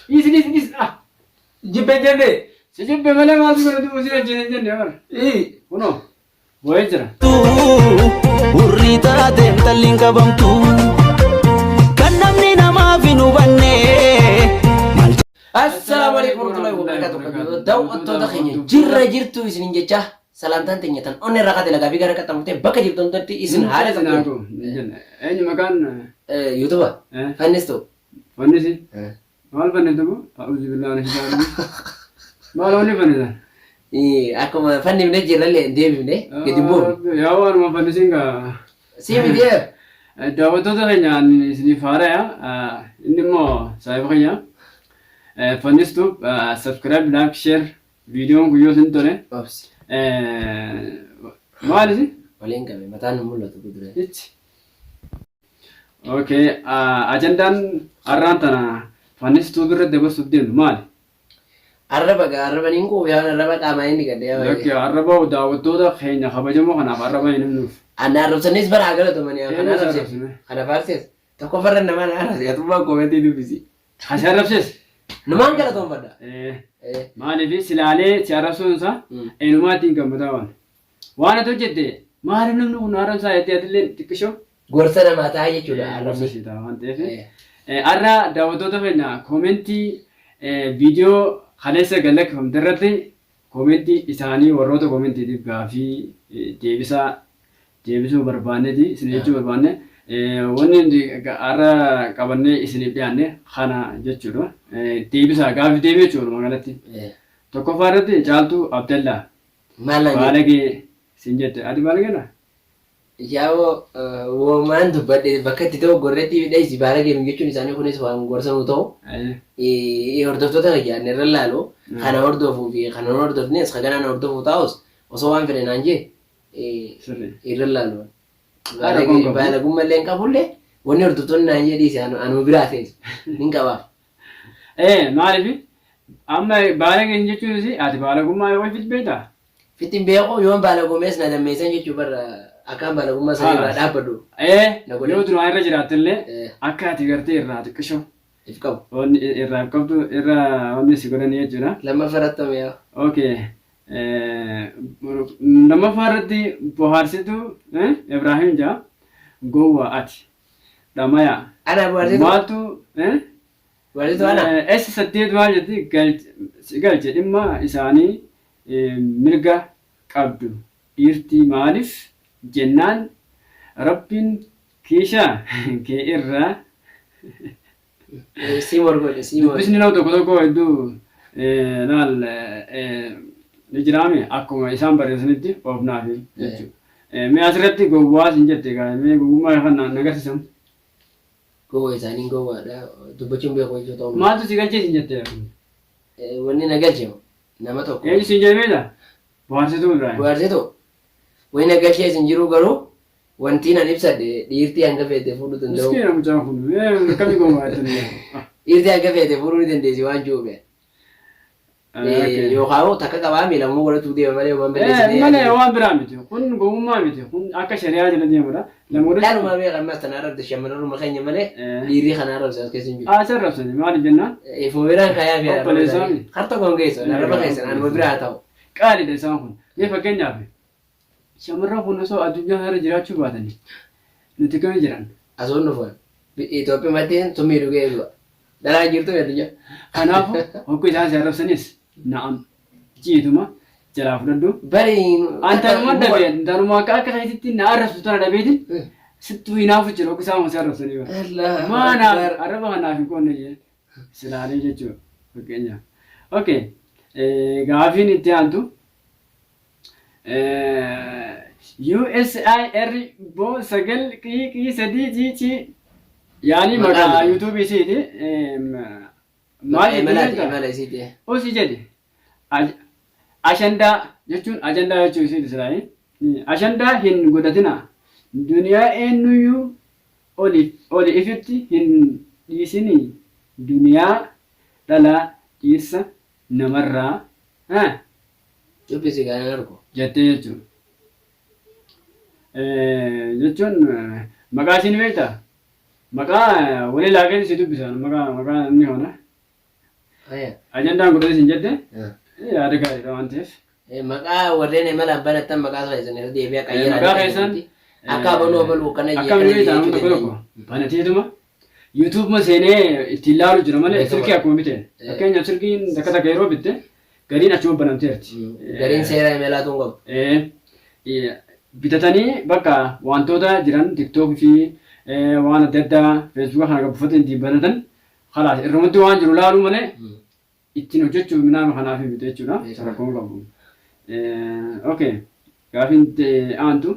Dhiisi dhiisi dhiisi. Ah. Jibbe jenne. Si jibbe malee maaltu godhatu si ajjeese hin jenne bara. Ii. Kunoo boo'ee jira. Hurrii taate intalli hin qabamtu. Kan namni namaaf hin hubanne. Maal Assalaamu alaikum warahmatullahi wabarakatuh. Daawwattoota keenya jirra jirtu isinin jecha salaamtaan teenya tan onnee irraa kaate lagaa fi gara qaxxamurtee bakka jirtu hundatti isin haala Isin haa ga'u hin jenne. Eenyu maqaan? Yuutuba fannistu. Fannisi? Maal fanniftu moo? A'uuzu billaahi mina shayxaani rajiim. Maal wanni fannisan? Akkuma fannifne jirrallee hin deebifne gadi hin buufne. Yaa waanuma fannisiin gaa. Sii miti ee. Daawwattoota keenya ani isiniif haaraya. Inni immoo saahiba keenya. Fannistu subscribe, like, share viidiyoon kun yoo isin tole. Obsi. Maal isin? Waliin qabe mataan nu mul'atu kuduree. Ichi. Okay, ajandaan har'aan tana fannistuu birra dabarsuuf deemnu maali? Arraba gaa arraba niin quufe waan arraba qaamaa inni gadde yaa Lakki arraba daawwattoota keenya kabajamoo kanaaf arraba hin himnuuf. Ana arrabsanis bara haa galatomani kana Eenyu si arrabse arrabsine? kana faarses tokkoffarra nama na arrabse atummaa koomentii dubbisi. Kan si arrabses? Numaan galatoomfadha. Maaliif silaalee si arrabsuun isaa eenyumaatiin gammadaa waan. Waan ati hojjette maaliif namni kun na arrabsaa jettee atillee xiqqishoo Gorsa namaa ta'a jechuudha gorsa arrabni. sii ta'a waan ta'eef. Har'a daawwattoota keenya koomentii viidiyoo kaleessa gad lakkifamte irratti koomentii isaanii warroota koomentiitiif gaafii deebisaa deebisuu barbaanneeti isin jechuu barbaanne wanni nuti har'a qabannee isiniif dhiyaanne kana jechuudha. Deebisaa gaafii deebii jechuudha walumaa galatti. Tokkoffaa irratti Caaltuu Abdallaa Maal naan jette? Baalagee siin jette. Ati baalageedha? Yaa'oo womaan dubbadhe bakka itti ta'u gorretti dheessi baalagee nu jechuun isaanii kunis waan gorsa nu ta'u. Hordoftoota kiyya ani irra laalu kana hordofuu fi kana hin hordofnes ka ganaan hordofuu taa'us osoo waan fedhe naan jee Sirrii. irra laalu. Haadha koon qabu. Baalagummaa illee hin qabullee wanni hordoftoonni naan jee dhiise anuma biraa ta'es nin qabaaf. Ee maaliif amma baalageen jechuunis ati baalagummaa yoo ofitti beektaa? Fitti hin beeku yoon baalagomees na dammeessan jechuu barra akkaan baalagummaa sana irraa Haalaas. dhaabbadhu Ee na godhan. yoo duraan irra jiraattellee Eh. akka ati gartee irraa xiqqisho If qabu. wanni irraa if qabdu irra wanni si godhanii jechuudha. Lammaffaa irratti hoo yaa. Okay. Lammaffaa irratti bohaarsituu Ibrahim jaa gowwaa ati dhamaya Ana bohaarsituu? maaltu Bohaarsituu ana? S8 maal jetti si galche dhimma isaanii mirga qabdu dhiirtii maalif jennaan rabbiin kiisha kee irraa See more godhe see more. Dubbisni nama tokko tokko hedduu laal ni jiraame akkuma isaan barreessanitti oofnaafi jechuudha. Mee asirratti gowwaa sin jette egaa mee gowwummaa kan na agarsiisan. Gowwa isaaniin gowwaadha dubbachuun beeku jechuu ta'uu mala. Maaltu si galchee sin jette? Wanni na galche nama tokko. Eenyu sin jedhe beektaa? Bohaarsituu Ibrahim. Bohaarsituu? Wanni na galchee sin jiruu garuu wantiin an ibsadhe dhiirtii hanga feete fuudhuu danda'uu. Miskiina mucaan kun. Mee akkamii gowwaa jettan? Dhiirtii hanga feete fuudhuu ni dandeessi waan jiruuf. Okay. Yookaan takka qabaa miilamuu godhachuu deema malee waan balleessinee. Malee waan biraa miti. Kun gowwummaa miti. Kun akka shari'aa jala deemudha. Lama godhachuu. Dhalumaa beeka ammas tana arrabde shamarruma keenya malee dhiirri kana arrabse as keessa hin jiru. Haa isa arrabsani maaliif jennaan? Ifuma biraan kayaa fi arraba Obboleessaa isaanii. miti. Har tokko hin geessu arraba keessan anuma biraa haa ta'u. Qaaliidha isaan kun. Mee fakkeenyaaf shamarran kun osoo addunyaa kanarra jiraachuu baatanii nuti kami jiran? Asuun dhufan. Itoophiyumatti summii dhugee du'a. Dhalaan jirtu addunyaa. Kanaafuu hogguu isaan si arrabsanis na'am jiituma jalaa fudhadhu. Bari An tanuma dhabe tanuma akka akka keetitti na arrabsu tana dhabeetin sittuu hinaafu jira hogguu isaan si arrabsanii bara. Maa naaf arraba kanaaf hin qoonne jee silaalee jechuudha fakkeenyaaf. Okay gaafiin itti aantu USIR bo 9 qii qii 3 C C yaani Maqaa maqaa miti. YouTube isiiti maal jettee Imala beektaa? imala isiiti. Usi jedhi Ashandaa jechuun ajandaa jechuu isiiti silaayi. Ashandaa hin godhatina. Duniyaa eenyuyyuu oli oli ifitti hin dhiisini duniyaa dhalaa dhiirsa namarraa Dubbisi gaa hin argu. Jettee jechuudha. Jechuun maqaa ishii ni beektaa? Maqaa walii laaqeen si dubbisa maqaa maqaa inni kana. Aya. Ajandaan godhee isin jette yaada gaariidha waan ta'eef. Maqaa warreen imalaan banattan maqaa keessan irra deebi'aa qayyaraa. Maqaa keessan Akka abaluu abaluu akkana jee Akkam akkana inni jee ta'an jechuu tokko tokko dandeenya. banateetuma YouTube ma seenee ittiin laalu jira malee Beekama. silkii akkuma biteen. Fakkeenyaaf silkiin takka takka yeroo bitte gariin achuma banamteerti. Gariin seera imalaa tun qabu. Bitatanii bakka wantoota jiran TikTok fi waan adda addaa Facebook kana buufatanii ittiin banatan kalaas irrumatti waan jiru laaluu malee ittiin hojjechuuf minaan kanaaf miti jechuudha. Beekama. Rakkoon qabu. Okay. Gaafiin aantu.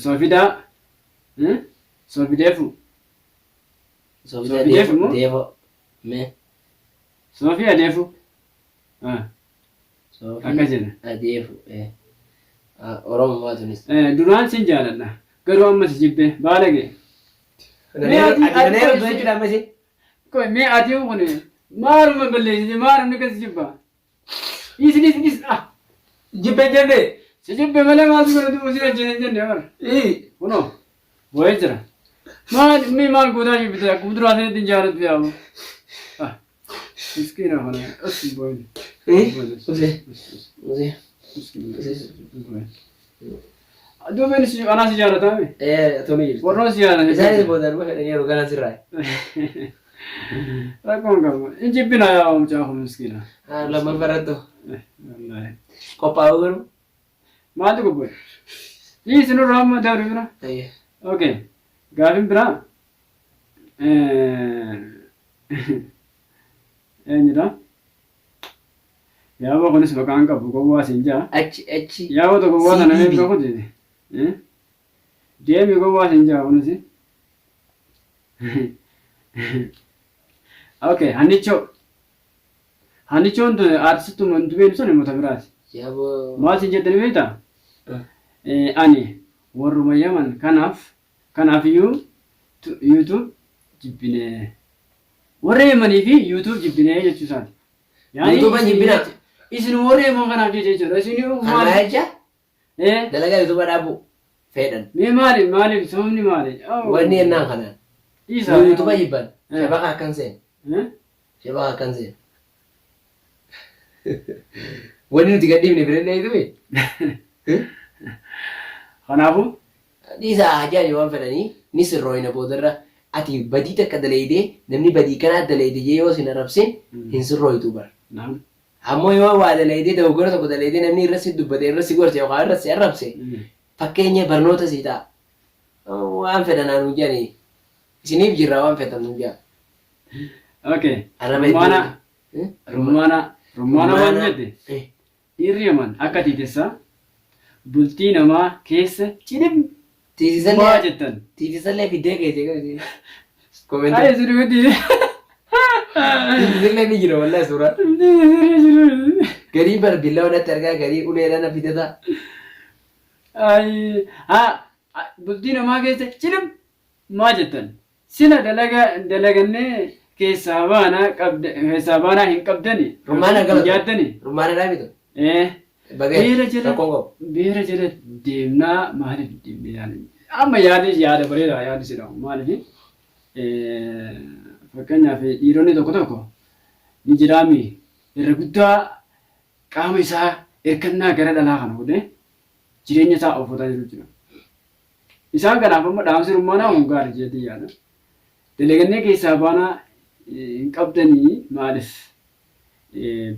Soofidaa. Soofideefu. Soofii Soofii deefo deefo moo? deefo. Mee. Soofii adeefu. Ah, Soofii Akkas jedha. adeefu. Oromoo tunis. Duraan sin jaaladha. Garuu amma si jibbe baalage. Mee Ati jechuudha ammas. Qoy mee ati kun maaluma balleessite maalumni kas jibba? Dhiisi dhiisi dhiisi ah. Jibbe jenne. Si jibbe malee maaltu godhatu si wajjin hin jenne bara. Kunoo boo'ee jira. Maal mee maal gootaa jibbite akkuma duraa sanitti hin jaalattu yaabu. Ah miskiina kana as hin boo'in. Usee. Usee. Miskiina. Duuba inni si anaa si jaalataa mi? Tolu jirti. Warroon si jaalatan. Isaanis boodaan ma fedhan yeroo kana sirraa. Rakkoon qabu. Hin jibbina yaa mucaa kun miskiina. Lammaffaa irratti Wallaahi. qophaa'uu garuu. Maaltu qophaa'e? Dhiisi nurraa amma dabre bira. Okay. Gaafin biraa. Eenyudha? Yaaboo kunis maqaan qabu gowwaa siin jaa. Achi achi. Yaaboo tokko gowwaa sana CBB. beeku kuti. Deemi gowwaa siin jaa kunis. Okay, Hannichoo. Hannichoon tun aartistuma hin beeknu sun himata biraati. Yaaboo. Maal siin jettani beektaa? Ani warruma Yaman kanaaf kanaafiyyuu YouTube jibbinee. Warra Yamanii fi YouTube jibbinee jechuu isaati. Yaani YouTube jibbinaa? Isin warra Yaman kanaaf jecha jechuudha. Isin Kana maal? jecha dalagaa YouTube dhaabuu fedhan. Mee maali maaliif sababni maali? Wanni ennaan kanaan. Dhiisaa. YouTube jibban. Shabaqa akkan seen. Shabaqa akkan seen. Wanni nuti gadhiifne bira illee YouTube. Kanaafuu Dhiisaa hajaan waan fedhanii ni sirrooyna boodarra ati badii takka dalaydee namni badii kanaa dalayde jee yoo sin arrabsin hin sirrooytu bara. Naam. Ammoo yoo waa dalaydee dogoggora tokko dalaydee namni irra si dubbate irra si gorse yookaan irra si arrabse fakkeenya barnoota sii ta'a. Waan fedhan anu jedhanii isiniif jirra waan fedhan nu jedha. Okay. Arraba Rummaana. hedduu. Rummaana. Rummaana maal jette? Dhiirri Yaman akka tiitessaa bultii namaa keessa cidhim maa Tiisisallee jettan. tiisisallee fiddee keessa Ay Komentii. isin miti. Tiisisallee ni jira wallahi suuraa. Garii bar billaa natti argaa garii uleedhaan fidata. Ay haa bultii namaa keessa cidhim maa jettan. Sila dalaga dalagannee keessaa baanaa qabda keessaa baanaa hin qabdani. Rummaana Hin galata. yaaddani. Rummaana dhaabitu. Bagee Beera jala rakkoon qabu. beera jala deemnaa maaliif deemne yaada amma yaadi yaada bareedaa yaadi sidha maaliif fakkeenyaaf dhiironni tokko tokko ni jiraami irra guddaa qaama isaa hirkannaa gara dhalaa kana godhee jireenya isaa ooffataa jiru jira. Isaan kanaaf amma dhaamsi rummaanaa kun gaarii jedhee yaada. Dalagannee keessaa baanaa hin qabdanii maaliif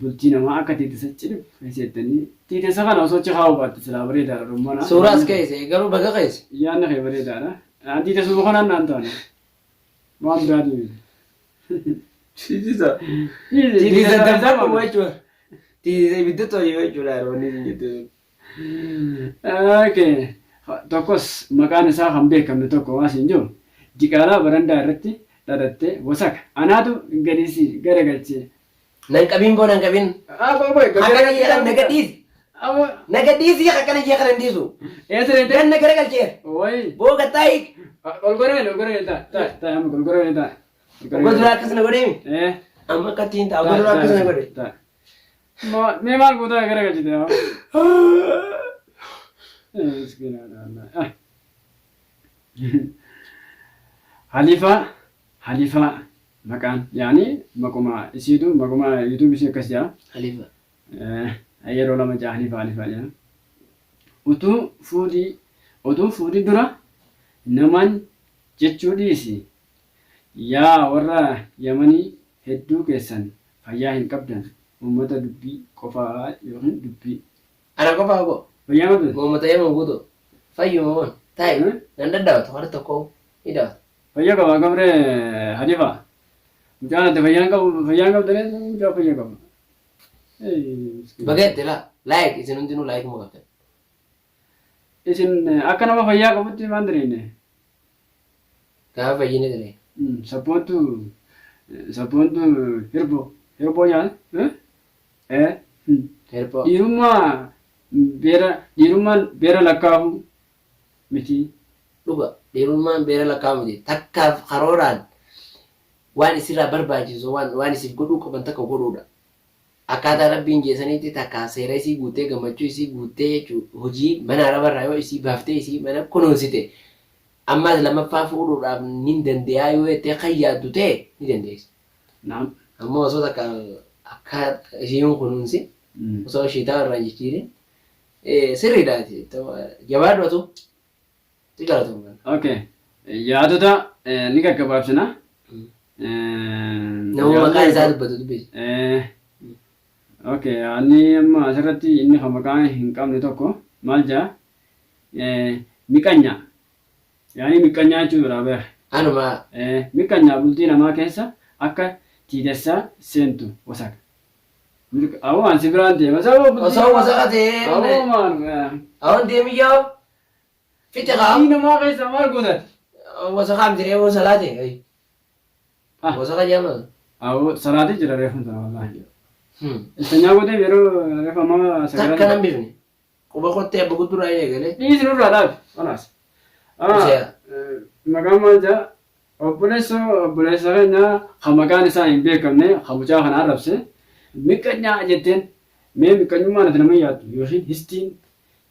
bultii namaa akka tiitisa cidhif jettanii tiitisa kana osoo achi kaa'uu baatte silaa bareedaadha rummaanaa. Suuraas keessa garuu baga keessa. Yaadni kee bareedaadha. An tiitasuma kanaan naan taane. Waan biraatii miti. Tiisisa. Tiisisa danfadhu jechuudha. Tiisisa ibidda tolii jechuudha yeroo inni isin jettu. Okay. Tokkos maqaan isaa kan beekamne tokko waan siin jiru diqaalaa barandaa irratti dhalatte wasaka. Anaatu gadi si garagalche. Nan qabin boo nan qabin. Ah, qoy qoy. Akkana jedhan na gadhiisi. Amma Na gadhiisi akkana jee kana hin dhiisu. eessa deemte? Ganna garagalcheera. Wayi. Boo gattaayi. Ol goree ol goree ta'a ta'a ta'a amma ol goree ta'a. Oggoo duraa akkas na godheemi. Amma akkatti hin ta'a. Oggoo duraa akkas na godhe. Ta'a. Mee maal gootaa garagalchite yaa? Miskiina. Halifa Halifaa maqaan yaani maquma isiitu maquma YouTube isii akkas jaa. Halifa. Yeroo lama jaa Halifa Halifa jaa. Utuu fuudhii utuu fuudhin dura namaan jechuu dhiisi yaa warra yamanii hedduu keessan fayyaa hin qabdan ummata dubbii qofaa yookiin dubbii. Ana qofaa koo. Fayyaa qabdan? Moo ummata yaman guutuu? Fayyuma moo? Taa'i nan daddaawata warri tokkoo ni daawata. Fayya qaba gabree halifa. Mucaan ati fayyaan qabu fayyaan qabdan mucaa fayya qaba. Baga itti laa like isin hundinuu like ma qabdan. Isin akka nama fayyaa qabutti maan diriine? Gaafa fayyine diriine. Sabboontu sabboontu hirboo hirboo nyaata. Eh? Hirphoo. Dhiirummaa beera dhiirummaan beera lakkaa'uu miti. Dhuga dhiirummaan beera lakkaa'uu miti. Takkaaf karooraan waan isirraa barbaachisu waan waan isiif godhuu qaban takka godhuudha. Akkaataa Rabbiin jee sanitti takka seera isii guuttee gammachuu isii guuttee jechuu hojii mana arabarraa yoo isii baaftee isii mana kunuunsite ammaas lammaffaa fuudhuudhaaf nin dandeyaa yoo jettee kan yaaddu ta'e ni dandeessa. Naam. Ammoo osoo takka akka isii hin kunuunsin osoo shiitaa irraa hin jijjiirin sirriidha jabaadhu atuu si galatoomna. Okay. Yaadota ni gaggabaabsina. Nama maqaan isaa dubbatu dubbisi. Okay, yaadni amma asirratti inni kan maqaa hin qabne tokko maal jaa? Miqanya. Yaani miqqanyaa jechuu biraa beeka. Anuma. Miqqanyaa bultii namaa keessa akka tiitessaa seentu wasaka. Awoo an si biraan deema. Sababa bultii Osoo wasaka ta'ee. Awoo maal. Awoon deemi yaa. Fixe kaa. Bultii namaa keessa maal gootati? Wasaka miti reefuu salaate. Wasaka jedhama. Awoo salaatee jira reefuun tana wallaahi. Istanyaa gootee yeroo reefu ammaa Takka nan bifne. Quba kottee abba gudduraa hin eegalee. Dhiisi nurraa dhaabi. Kalaas. Usee. Maqaan maal jedha? Obboleessa obboleessa keenya kan maqaan isaa hin beekamne kan mucaa kana arrabse miqqanyaa jetteen mee miqqanyummaan ati nama yaaddu yookiin histiin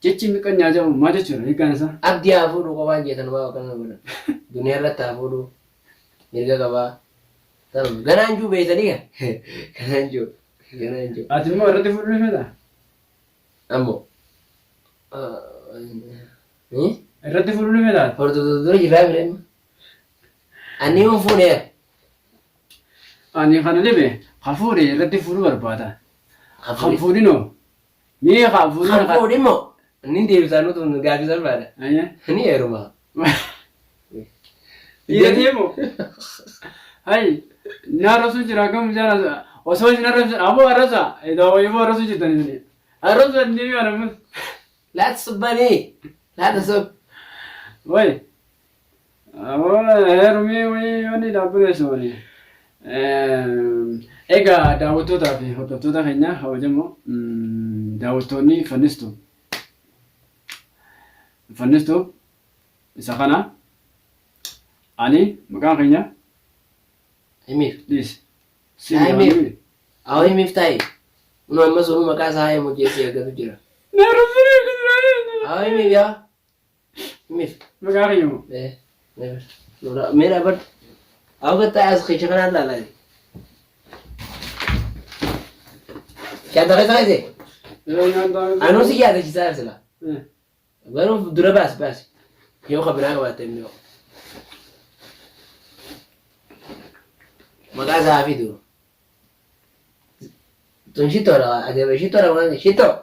jechi miqqanyaa jedhamu maal jechuudha hiikkaan isaa? Abdii haa fuudhuu qofaan jee tanumaa akkana na godhan. Duniyaa irratti haa fuudhuu. Mirga qabaa. Tanuma. Ganaan juu beeytanii gaa. Ganaan juu. Ganaan juu. Ati immoo irratti fuudhuu ni feetaa? Ammoo. Irratti fuudhuu ni feetaa? Hordoftoota dura jirraa bire amma. Ani yoon fuudheera. Ani kana dhibe ka fuudhe irratti fuudhuu barbaada. Kan fuudhinoo? Mee ka fuudhin Kan fuudhe immoo inni deebisaa nutu gaaffii salphaadha. Ayyee. Ni heeruma. Dhiira deemu. Hay na arrabsuu jira akkam jala osoo isin arrabsan aboo arrabsa idaa wayii arrabsuu jirtan isin. Arrabsa inni ni arrabsu. Laa tasubbanii. Laa tasub. Way. Aboo heerumii wayii wanni dhaabbileessu wani. Egaa daawwattootaa fi hordoftoota keenya kabajamoo daawwattoonni fannistu. Fannistu isa kana ani maqaan keenya Himiif. dhiisi. Si Haa himiif. Awoo himiif taa'i. Kun amma sunuu maqaa isaa himu jeessi eeggatu jira. Awoo himiif yaa. Himiif. Maqaa keenya moo? Eh. Mee dhaabadhu. Awoo gattaa as keessa kanaan laalaa. Shaanta keessa keessa. Anuu si yaadachiisaa sila. Garuu dura baasi baasi. Yoo ka biraa qabaatte immoo. Maqaa isaa haa fidu. Tun shittoodha. Ajaa'iba shittoodha maqaan kee shittoo.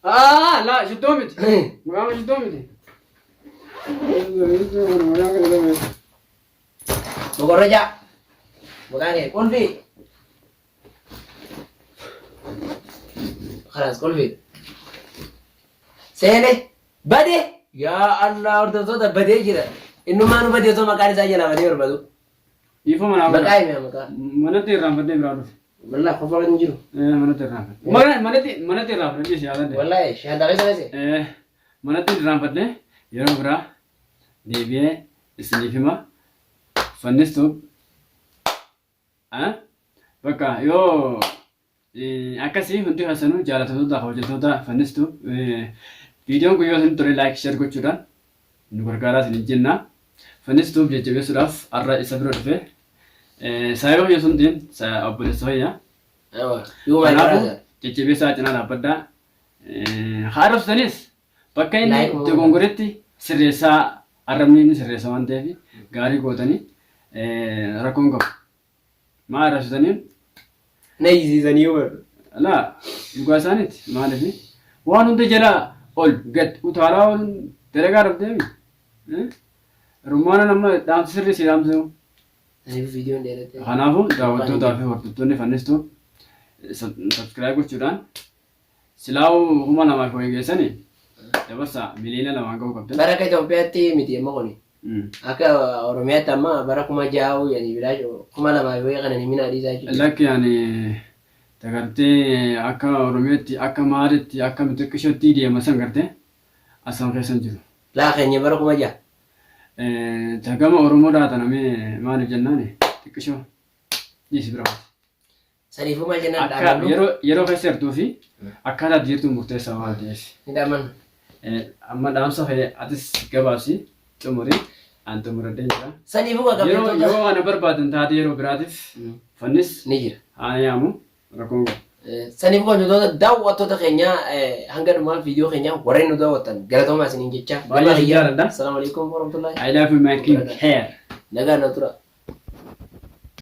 Ah, la shittoo miti. Maqaan shittoo miti. Mokorrojaa. Maqaan kee qulfii. Khalaas qulfii. Seene bade yaa Allah hordoftoota badee jira. Innumaa nu badee osoo maqaan isaa jalaa badee barbaadu. Dhiifama naa Maqaa himi maqaa. Manatti irraanfadhee biraa dhufe. Wallah qofa hin jiru. Manatti irraanfadhe. Manatti manatti irraanfadhee si yaadadhe. Wallahi shaantaa keessa keessa. Manatti irraanfadhee yeroo biraa deebi'ee isiniif hima. Fannistuuf Bakka yoo akkasii hundi keessanuu jaalatamtoota kabajamtoota fannistu viidiyoon kun yoo isin tole like share gochuudhaan nu gargaaraa isin jenna. Fannistuuf jajjabeessuudhaaf har'a isa bira dhufe. Saayiba kiyya sun ta'in obboleessa kiyya. Yoo maal Kanaafuu irraa jajjabeessaa cinaa dhaabbadhaa. Haa arrabsitanis bakka inni Like moo- dogongoretti sirreessaa arrabni inni sirreessa waan ta'eef gaarii gootanii rakkoon qabu. Maa arrabsitaniin Na hiisiisanii yoo barru. Laa dhugaa isaaniiti maaliif waan hunda jalaa ol gad utaalaa ooluun dalagaa dhabdeemi. Rummaana nama dhaamsa sirrii si dhaamsu. Saniif viidiyoon dheerate. Kanaafuu daawwattootaa fi hordoftoonni fannistuu subscribe gochuudhaan silaa'uu 2000 fi wayii geessanii dabarsaa 2,000,000 ga'uu qabdan. Bara akka Itoophiyaatti miti amma kuni. Akka Oromiyaatti amma bara 6000 yani bilaa 2000 fi wayii kana ni minaa dhiisaa jechuudha. Lakki ani tagartee akka Oromiyaatti akka maalitti akka mitiqqishootti deema san gartee asan keessa hin jiru. Laa keenya bara 6000. Ta gama Oromoo dhaatan mee maaliif jennaani xiqqishoo dhiisi bira kuti. Saniifuu maal jennaan Akka dhaamannu? yeroo yeroo keessa jirtuu fi akkaataa itti jirtu murteessaa waan ta'eef. Ni dhaamanna. Amma dhaamsa kee atis gabaabsi xumuri an xumuradheen jira. Saniifuu Yeroo kabajamtoota yoo ana barbaadan taate yeroo biraatiif fannis ni jira. haa yaamu rakkoon qabu. Saniif kabajamtoota daawwattoota keenya hanga dhumaa viidiyoo keenya warreen nu daawwattan galatoomaa isiniin jecha. Baay'ee isin jaaladha. Assalaamu alaikum warahmatullahi. I love you my king hair. Nagaan na tura.